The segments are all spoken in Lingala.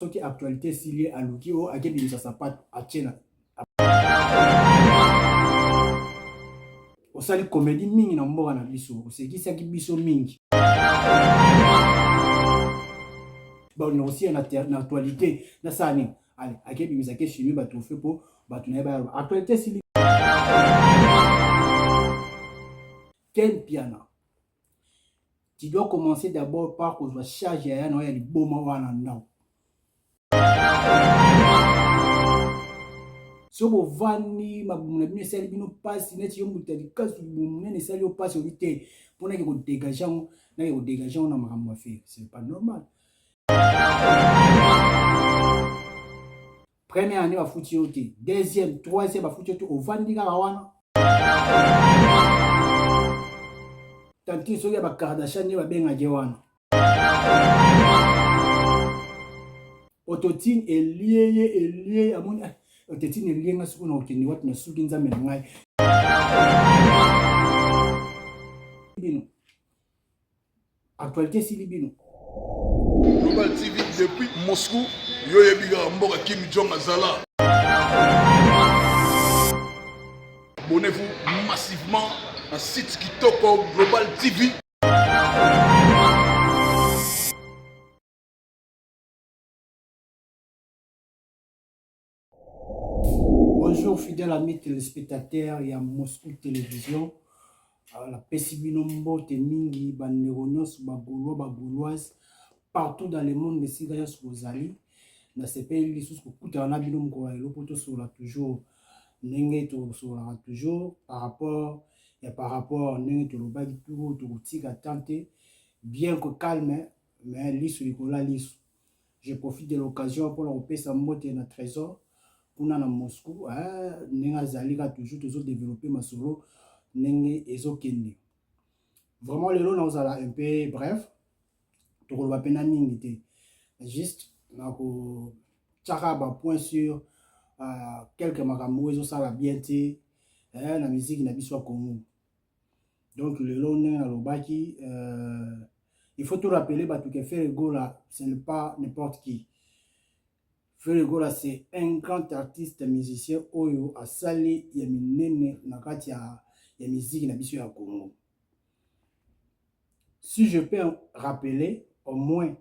Soki actualité esili ye aluki oyo akebimisa sapato atie na osali komedi mingi na mboka na biso, osekisaki biso mingi. Balinga kosiya na actualité nasala nini? Ale akebimisa ke filme batrophée mpo bato na ye bayaloba actualité esili. Ken Mpiana, tu dois commencer d'abord par kozwa charge ya ya na yo ya liboma wana ndako. Soki bovandi mabumu na bino esali bino mpasi neti yo moto ya likasu libumu monene esali yo mpasi obi te mpo nake kodegage yango, nake kodegage yango na makambo ya Ferre, c'est pas normal. Première année bafuti yo te, deuxième, troisième bafuti yo te, ovandi kaka wana. Tantine soki ya ba Kardashian nde babengaki ye wana. Autotune elie ye elie ye amoni ah, autotune elie nga sikoyo nakokende wapi na suki nzambe na ngai bino actualité esili bino. Global TV depuis Moscou, yo yebi kaka mboka Kim Jong azala. Abonnez-vous massivement na site kitoko Global TV. Bonjour fidèle ami téléspectateur ya Moscou Télévision. Napesi bino mbote mingi bandeko nyonso ba Gaulois ba Gauloises partout dans le monde esika nyonso bozali. Nasepeli lisusu kokutana na bino mokolo ya lelo mpo tosolola toujours ndenge tosololaka toujours par rapport ya par rapport ndenge tolobaki toujours tokotika temps te bien que calme mais lisu likolo ya lisu. Je profite de l'occasion mpona kopesa mbote na Trésor kuna na Moscou eh, ndenge azali kaka toujours tozo développer masolo ndenge ezokende. Vraiment lelo nakozala un peu bref, tokoloba mpena mingi te, juste nakotiaka ba point sur quelques makambo oyo ezosala bien te eh, na miziki na biso ya Congo. Donc lelo ndenge nalobaki il faut tout rappeler bato que Ferre Gola ce n'est pas n'importe qui. Ferre Gola c'est un grand artiste musicien oyo asali ya minene na kati ya, ya miziki na biso ya Congo. Si je peux rappeler au moins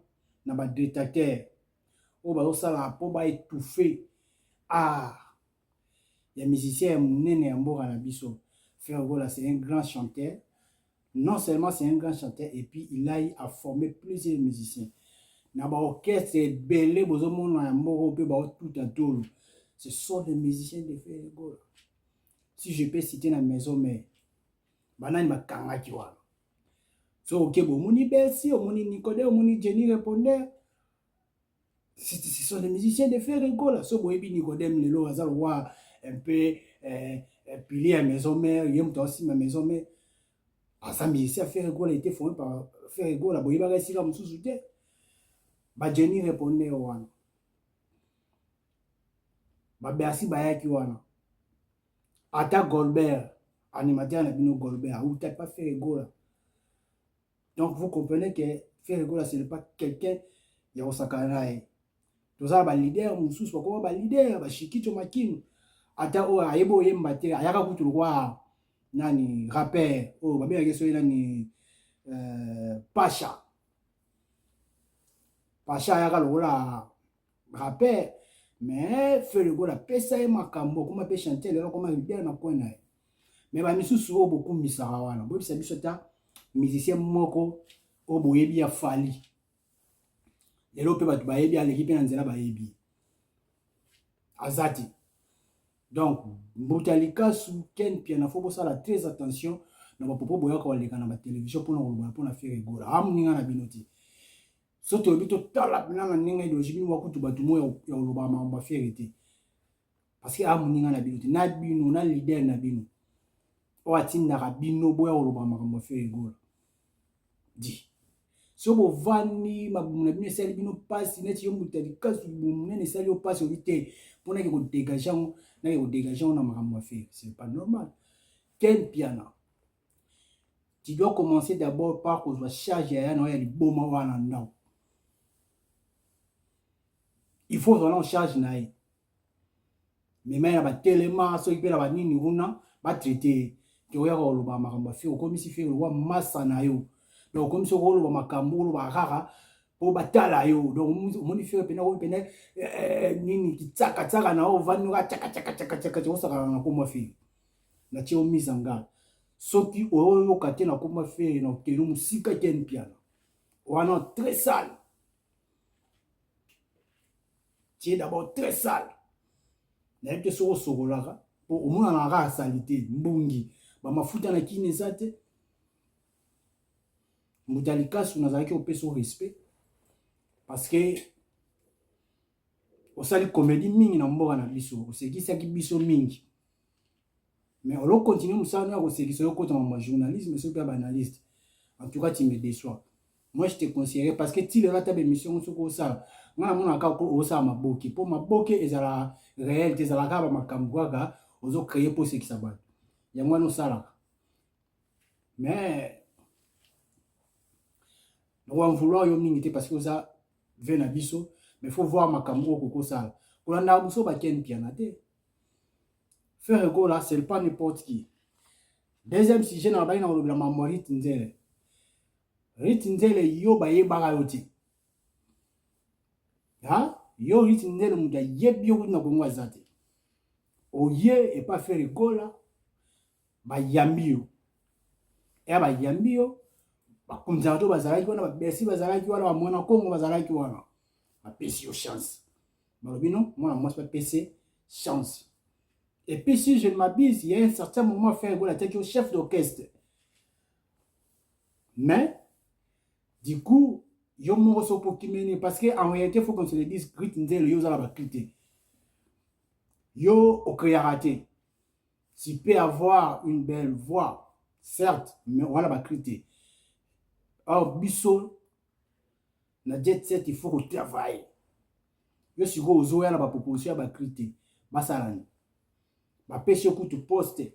na ba détracteurs oyo bazosala mpo ba étouffer art ya musicien ya monene ya mboka na biso. Ferre Gola c'est un grand chanteur. Non seulement c'est un grand chanteur et puis il a eu à former plusieurs musiciens. Na ba orchestre ebele bozomona ya mboka mpe baotuta tolo. Ce sont des musiciens de Ferre Gola. Si je peux citer na maison mère, banani bakangaki wana. So oke bomoni Bercy, omoni Nicodème, omoni Jenny Répondeur. Ce sont des musiciens de Ferre Gola. So boyebi Nicodème lelo aza roi un peu pilier ya maison mère, ye moto aosimba maison mère. Aza musicien Ferre Gola était formé par Ferre Gola, boyebaka esika mosusu te. Ba Jenny Répondeur wana. Ba Bercy bayaki wana. Ata Goldberg, animateur na bino Goldberg, auta pas Ferre Gola. Donc vous comprenez que Ferre Gola ce n'est pas quelqu'un ya kosakana na ye. Toza ba leader mosusu bakoma ba leader ba Chikicho Makinu ata oyo ayebi oyemba te ayaka kutu lokwa nani rappeur oyo babengaki soki nani Pasha. Pasha ayaka lokola rappeur mais Ferre Gola apesa ye makambo akoma mpe chanteur lelo akoma leader na coin na ye. Mais ba misusu oyo bokumisaka wana boyebisa biso ata musicien moko oyo boyebi ya Fally lelo mpe bato bayebi aleki mpe na nzela bayebi aza te. Donc Mbuta Likasu, Ken Mpiana faut bosala très attention na bapopo boyaka koleka na batelevizio mpona koloba mpona Ferre Gola amoninga na bino te. So toyebi totala mpena na ndenge idéologie bino bakutu bato mo ya koloba makambo ya Ferre te parce que amoninga na bino te na bino na leader na bino oyo atindaka bino boya koloba makambo ya Ferre Gola di. So bovandi mabumu na bino esali bino mpasi neti yo moto ya likasu libumu monene esali yo mpasi obi te mpo nake kodegage yango, nake kodegage yango na makambo ya Ferre, c'est pas normal. Ken Mpiana, tu dois commencer d'abord par kozwa charge ya ya na yo ya liboma wana ndako. Il faut ozala en charge na ye, mema ye na batelema, soki mpe na banini kuna batraite ye. Ke oyaka koloba makambo ya Ferre, okomisi Ferre lokwa masa na yo. Donc okomisi okoloba makambo, oloba kaka mpo batala yo. Donc omoni Ferre mpena oyo mpena nini kitsakatsaka na yo, ovandi oka tsakatsakatsakatsaka, osakana na komwa Ferre. Natie yo mise en garde, soki oyoyoka te na komwa Ferre, na okende mosika. Ken Mpiana wana très sale, tie d'abord très sale. Nayebi te soki osokolaka, mpo omonanaka kaka saleté, mbungi, bamafuta na kini eza te. Moto ya likasu, nazalaki kopesa respect parce que osali comédie mingi na mboka na biso, osekisaki biso mingi. Mais olo continue mosala no ya kosekisa, yo okota mambo ya journalisme, soki mpe ya baanalyste. En tout cas, tu me déçois. Moi, je te conseillerais, parce que ti lelo, ata baémission soki osala, ngai namonaka kaka osala maboke, mpo maboke ezalaka réel te, ezalaka kaka bamakambo kaka ozocréer mpo osekisa bato. Yango wana osalaka. Mais nakoka vouloir yo mingi te parce que oza ve na biso, mais faut voir makambo oyo kokosala. Kolandaka biso baKen Mpiana te. Ferre Gola, c'est pas n'importe qui. Deuxième sujet na bayi na kolobela mambo ya Ruth Nzele. Ruth Nzele, yo bayebaka yo te. Ha yo Ruth Nzele, moto ayebi yo kutu na Kongo aza te. Oye epa Ferre Gola, bayambi yo, eya bayambi yo, bakonzaka to bazalaki wana, babesi bazalaki wana, bamwana Kongo bazalaki wana, bapesi yo chance. Balobi no mwana mwasi, bapesi chance. Et puis, si je ne m'abuse, il y a un certain moment, Ferre Gola atiaki yo chef d'orchestre. Mais du coup, yo moko soki okimeni, parce que en réalité, faut qu'on se le dise, Ruth Nzele, yo oza na bacri te, yo ocréaka te. Tu peux avoir une belle voix, certes, mais wana bacri te. Or biso na jet set, il faut kotravailler. Yo sikoyo ozoya na baproposition ya bacri te, basala nini? Bapesi yo kutu poste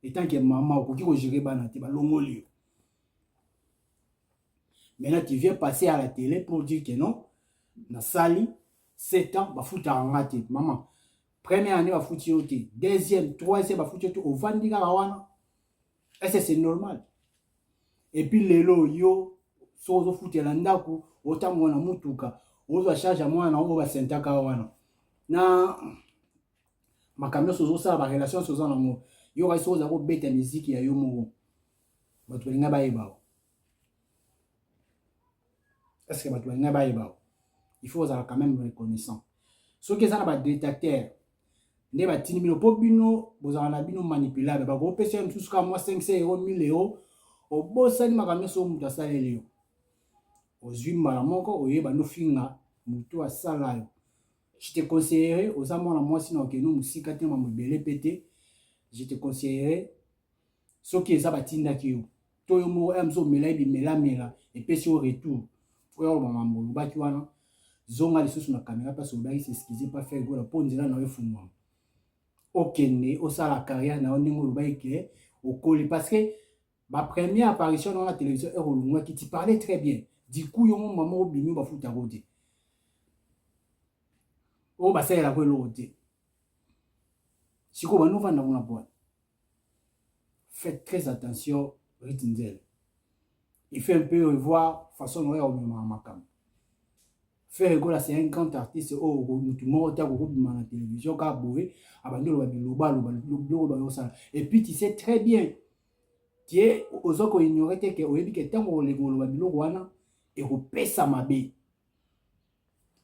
etant que mama, okoki kogérer bana te, balongoli yo. Maintenant, tu viens passer à la télé pour dire que non, nasali 7 ans, bafutaka nga te. Mama, première année bafuti yo te, deuxième, troisième bafuti yo te, ovandi kaka wana. Est-ce c'est normal? Et puis lelo yo soki ozofutela ndako, otambola na mutuka, ozwa charge ya mwana oyo basentaka wana na makambo nyonso ozosala, barelation nyonso oza nango. Yo kasi soki oza kobeta miziki ya yo moko, bato balinga bayeba o? Est ce que bato balinga bayeba o? Il faut ozala quand même reconnaissant. Soki eza na badétracteur nde batindi bino, mpo bino bozala na bino manipulable, bakopesa yo mosusu kaka mwa 500 euro, 1000 euro, obosani makambo nyonso oyo moto asaleli yo. Ozwi mbala moko, oyeba ndofinga motu asala yo. Je te conseillerais, oza mwana mwasi na okende mosika te, mambo ebele mpe te. Je te conseillerais, soki eza batindaki yo to yo moko ya mosu omela ye bimelamela, epesi yo retour oyo oloba mambo olobaki wana, zonga lisusu na caméra mpasi olobaki, s'excuse pa Ferre Gola mpo nzela na yo efungwama, okende osala carrière na yo ndenge olobaki ke okoli. Parce que bapremière apparition na na télévision ere olongwaki, tu parlais très bien. Du coup, yo mo mama obimi, bafutako te, oyo basalelako eloko te. Sikoyo bando ovanda kuna pwana. Faites très attention, Ruth Nzele. Il faut un peu revoir façon na yo ya komemaka makambo. Ferre Gola, c'est un grand artiste oyo motu moko te akokobima na télévision kaka boye, abandi oloba biloba, aloba biloko bayosala. Et puis tu sais très bien tie, oza koignore te ke oyebi ke ntango oleka oloba biloko wana, ekopesa mabe,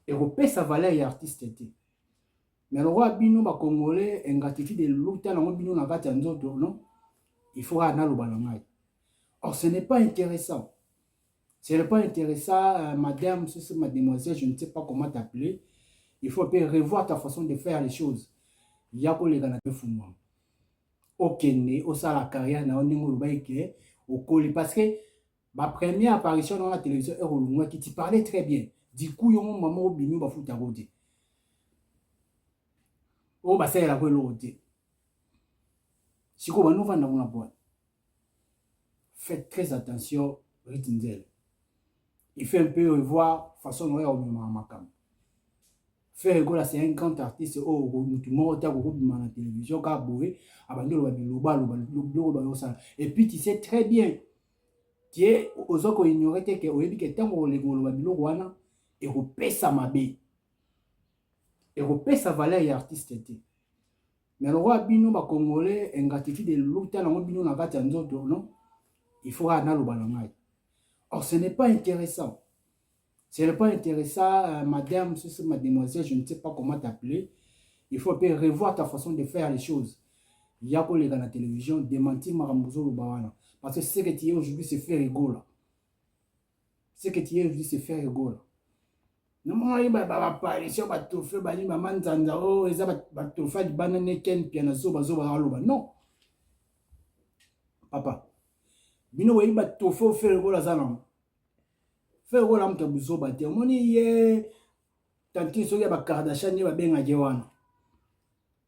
ekopesa valeur ya artiste te. Mais lokola bino bacongolais, ingratitude eluta nango bino na kati ya nzoto. Non, il faut kaka naloba na ngai. Or ce n'est pas intéressant, ce n'est pas intéressant. Madame, ce mademoiselle, je ne sais pas comment t'appeler, il faut peu revoir ta façon de faire les choses. Ya koleka na efungwama, okende osala carrière na yo ndenge olobaki ke okoli. Parce que bapremière apparition na na télévision ere olongwaki, tu parlais très bien. Du coup, yo mo mama obimi, bafutako te, oyo basalelako eloko te. Sikoyo bando ovanda kuna pwana. Faites très attention, Ruth Nzele. Il faut un peu revoir façon na yo ya komemaka makambo. Ferre Gola, c'est un grand artiste oyo oh, mutu moko te akokobima na télévision kaka boye abandi oloba biloba aloba biloko bayosala. Et puis tu sais très bien tie oza koignore te ke oyebi ke ntango olingi oloba biloko wana ekopesa mabe, ekopesa valeur ya artiste te. Mais lokola bino bacongolais, ingratitude eluta nango bino na kati ya nzoto, non, il faut kaka naloba na ngai. Or ce n'est pas intéressant. Ce n'est pas intéressant, madame, ce mademoiselle, je ne sais pas comment t'appeler. Il faut un peu revoir ta façon de faire les choses. Ya koleka na télévision, démentir makambo ozoloba wana. Parce que ce que tu es aujourd'hui, c'est Ferre Gola. Ce que tu es aujourd'hui, c'est Ferre Gola. Namoni baapparition, batrophée, bani bamanzanza oyo eza batrophée ya libanda ne Ken Mpiana zobazoba aloba. Non, papa, bino boyebi batrophée oyo Ferre Gola aza nango. Ferre Gola moto ya buzoba te. Omoni ye tantine soki ya baKardashian nde babengaki wana,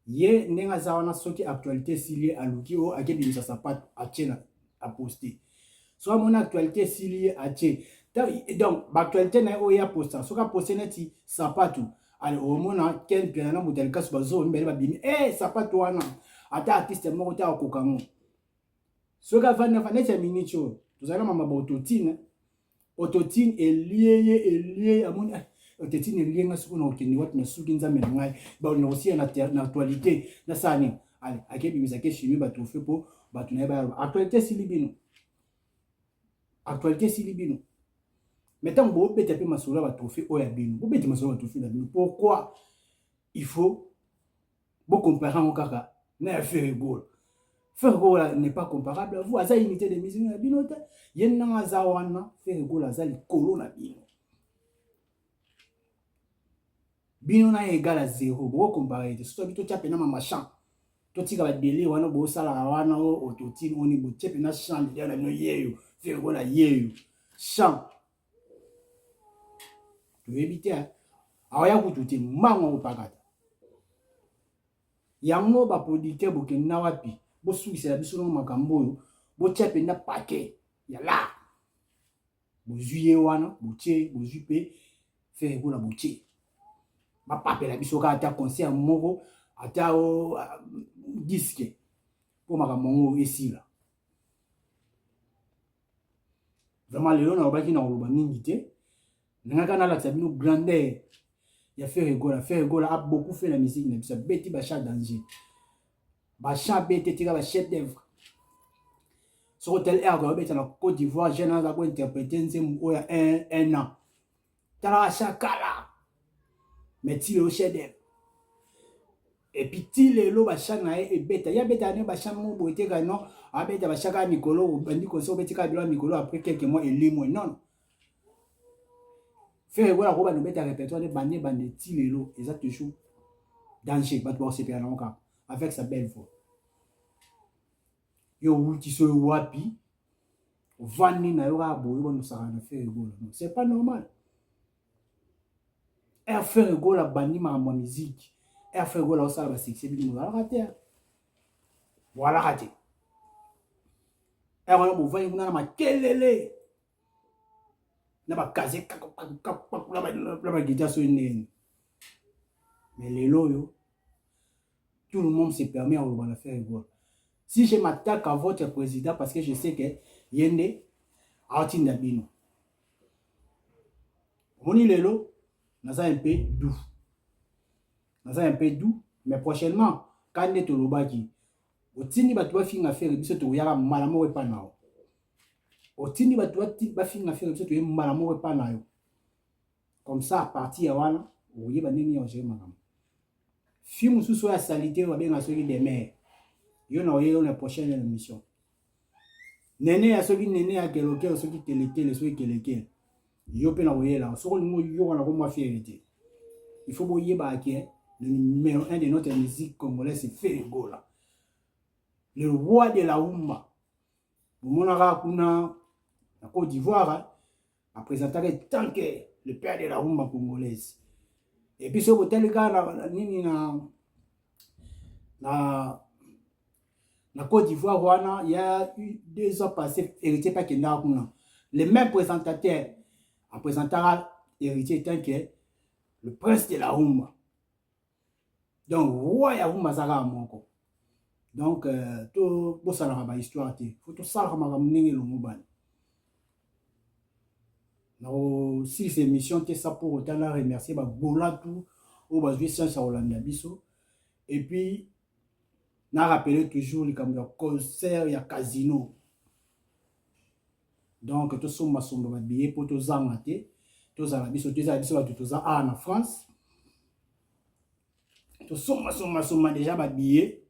ye ndenge aza wana, soki actualité esili ye, aluki oyo akebimisa sapato, atie na aposte. So amoni actualité esili ye, atie. Donc baactualité na ye oyo ye aposta, soki aposte neti sapato, ale omona Ken Mpiana na moto ya likasu bazoba mibale babimi e sapato wana, ata artiste moko te akoka ngo. Soki avandi afa neti ya miniti oyo tozali na mama baauto-tune, autotune elie ye, elie, amoni autotune elie nga, soki na kokende wapi na suki Nzambe na ngai, na kosia na actualité, nasala nini? Ale akebimisa, akefilme batrophée mpo bato na ye bayaloba actualité esili bino, actualité esili bino. Mais ntango bobeta mpe masolo ya batrophée oyo ya bino, bobeta masolo ya batrophée na bino, pourquoi il faut bocompare yango kaka na ya Ferre Gola? Ferre Gola n'est pas comparable à vous. Aza unité de musique na bino te. Ye ndanga aza wana, Ferre Gola aza likolo na bino. Bino na ye égal à zéro, bokocompare te. Soki totia mpena mama champ, totika badélire wana bosalaka wana o autotune oni, botie mpena champ leader na bino yeyo Ferre Gola, yeyo champ, toyebi te awaya kutu te mbango akopakata yango. Baproducteur, bokenda wapi? Bosukisela biso no makambo oyo, botia mpenza paquet ya la bozwi ye wana, botie, bozwi mpe Ferre Gola, botie, bapapela biso kaka ata concert moko, ata o disque, mpo makambo yango esila. Vraiment, lelo nalobaki na koloba mingi te, nangaka nalakisa bino grandeur ya Ferre Gola. Ferre Gola a beaucoup fait la musique na biso, abeti bachant danger, bachant abeti etika bachef d'œuvre. Soki otel air koyobeta na Côte d'Ivoire, jeune aza kointerprete nzembo oyo ya un an, tala acha kala, mais ti lelo chef d'œuvre. Et puis ti lelo bachant na ye ebeta, ye abetaka ne bachant moko boye te kaka, non, abeta bachant kaka mikolo obandi concert, obeti kaka bilo ya mikolo, après quelques mois elimwe. Non, Ferre Gola kobanda obeta répertoire ne bande bande, ti lelo eza toujours danger, bato bakosepela nango kaka avec sa belle voix. Yo wuti so oyo wapi, ovandi na yo kaka boye, bonosaka na Ferre Gola? Non, c'est pas normal. Air Ferre Gola bandi makambo ya musique, air Ferre Gola osala basuccès, bino bozalaka te, boalaka te. Air wana bovandi kuna na makelele na bakaze na baguitare soki ndenge. Mais lelo oyo tout le monde se permet ya koloba na Ferre Gola. Si je m'attaque à votre président, parce que je sais que ye nde aotinda bino. Omoni, lelo naza un peu doux, naza un peu doux, mais prochainement ka nde tolobaki, otindi bato bafinga Ferre, biso tokoyaka mbala moko epa na yo. Otindi bato bafinga Ferre, biso toye mbala moko epa na yo. Comme ça, à partir ya wana okoyeba ndenge ya ogere makambo. Fi mosusu oyo asali te, babenga soki demer yo na oye na prochaine émission, nene ya soki nene ya kelokelo, soki kelekele, soki kelekele, yo mpe na koyela. Soki olingi oyoka na komwa Ferre te, il faut boyebaka ke le numéro 1 de notre musique congolaise, c'est Ferre Gola, le roi de la rumba. Bomonaka kuna na Côte d'Ivoire, apresentaka tant que le père de la rumba congolaise. Et puis soki botali kaka na nini na Côte d'Ivoire wana, il y a eu 2 ans passé, Héritier mpe akendaka kuna, le même présentateur apresentaka Héritier tant que le prince de la rumba. Donc roi ya rumba aza kaka moko. Donc euh, to bosalaka ba histoire te. Faut tosalaka makambo ndenge elongo bani. Nakosilisa émission te ça pour autant na remercier ba Gola tout oyo bazwi chance ya kolanda biso. Et puis na rappeler toujours likambo ya concert ya casino. Donc tosomba somba ba billets po tozanga te. Tozala biso tozala biso bato toza awa na France. Tosomba somba somba déjà ba billets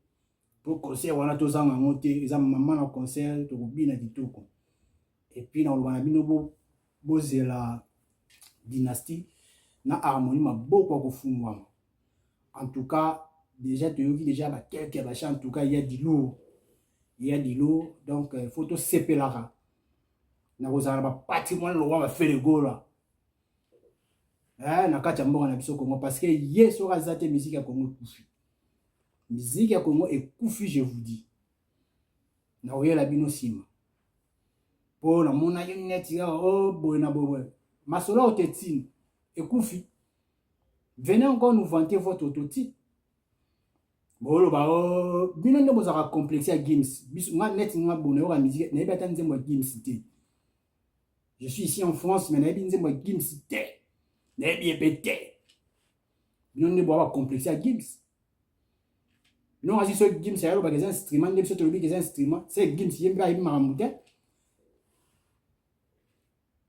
po concert wana tozanga yango te eza mama na concert tokobina kitoko. Et puis nakoloba na bino bo bozela dynastie na harmonie maboko ya kofungwama. En tout cas déjà toyoki déjà ba quelques ba chants en tout cas il y a du lourd. Il y a du lourd donc il faut tosepelaka na kozala na ba patrimoine lokola ba Ferre Gola eh, na kati ya mboka na biso Congo parce que ye soki aza te musique ya Congo ekufi. Musique ya Congo ekufi je vous dis. Nakoyela bino nsima mpo namonaki neti kaka o oh, boye na boye masolo ya autotune ekufi. Venez encore nous vanter votre autotune. Boloba o oh, bino nde bozalaka complexe ya Gims. Biso nga neti nga boye nayoka musique nayebi ata nzembo ya Gims te. Je suis ici en France mais nayebi nzembo ya Gims te. Nayebi ye mpe te. Bino nde boa ba complexe ya Gims. Bino kasi soki Gims ayalobaka eza instrument nde biso tolobi eza instrument. Se Gims ye mpe ayebi makambo te.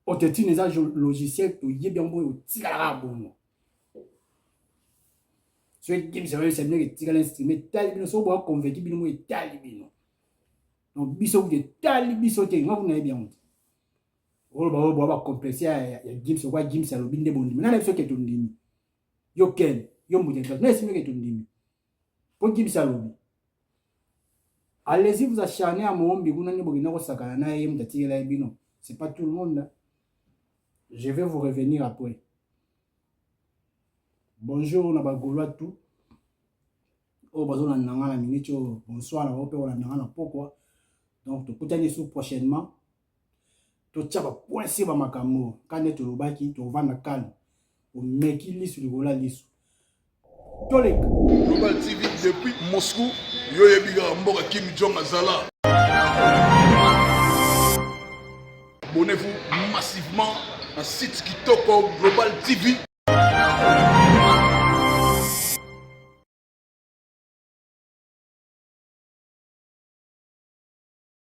Autotune eza logiciel toyebi yango boye otikala kaka bongo. Soki Gims ayebisa bino etikala instrument etali bino soki boa convaincu bino mo etali bino. Donc biso kutu etali biso te nga kuna nayebi yango te. Oyo ba oyo boa ba complexe ya, ya, ya Gims okwa Gims alobi nde bondimi. Nana biso ke tondimi. Yo Ken, yo Mbuta Libaso. Nana esimi ke tondimi. Po Gims alobi. Allez-y vous acharner à Moombi kuna nde bokenda kosakana na ye moto atikela ye bino. C'est pas tout le monde. Hein. Je vais vous revenir après. Bonjour na ba Gaulois tout. Oyo bazolanda nga na minute oyo bonsoir na bango mpe kolanda nga na pokwa. Donc tokutani lisusu prochainement. Totia ba points sur ba makambo ka nde tolobaki tovanda calme. Omeki lisu likolo ya lisu. Toleka. Global TV depuis Moscou, yo yebi kaka mboka Kim Jong azala. Abonnez-vous massivement na site Kitoko Global TV.